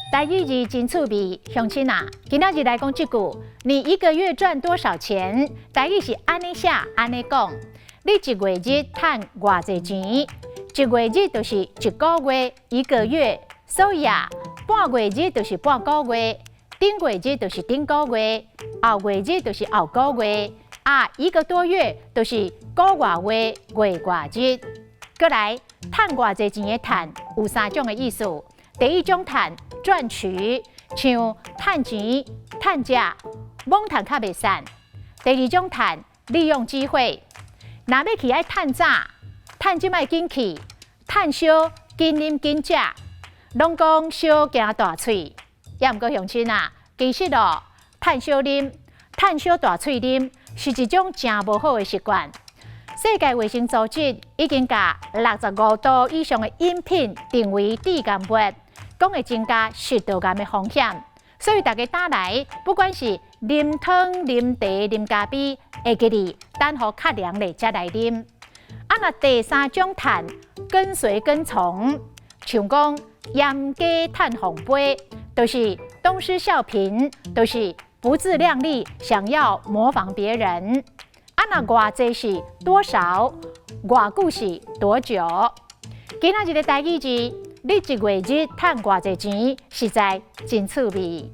台語字真趣味，鄉親啊，今仔日來講這句：你一個月賺多少錢？台語是按呢寫，按呢講。你一月日趁偌濟錢？一月日就是一個月，一個月。所以啊，半月日就是半個月，頂月日就是頂個月，後月日就是後個月。啊，一個多月就是個外月，月外日。閣來，趁偌濟錢的趁有三種的意思。第一種趁賺取，像趁錢、趁食，罔趁較袂散。第二種趁利用機會，若欲去愛趁早，趁這擺緊去，趁燒緊啉緊食，攏講燒驚大喙。也毋過鄉親啊，其實哦，趁燒啉、趁燒大喙啉是一種誠無好的習慣。世界衛生組織已經共65度以上的飲品定為致癌物，講會增加食道癌的風險。所以大家打來，不管是啉湯、啉茶、啉咖啡，會記得等予較涼咧才來啉。啊，若第三種趁跟隨跟從，像講嚴家趁奉杯，就是東施效顰，就是不自量力，想要模仿別人。啊，若偌濟是多少？偌久是多久？今仔日的台語字，你一月日趁偌濟錢，實在真趣味。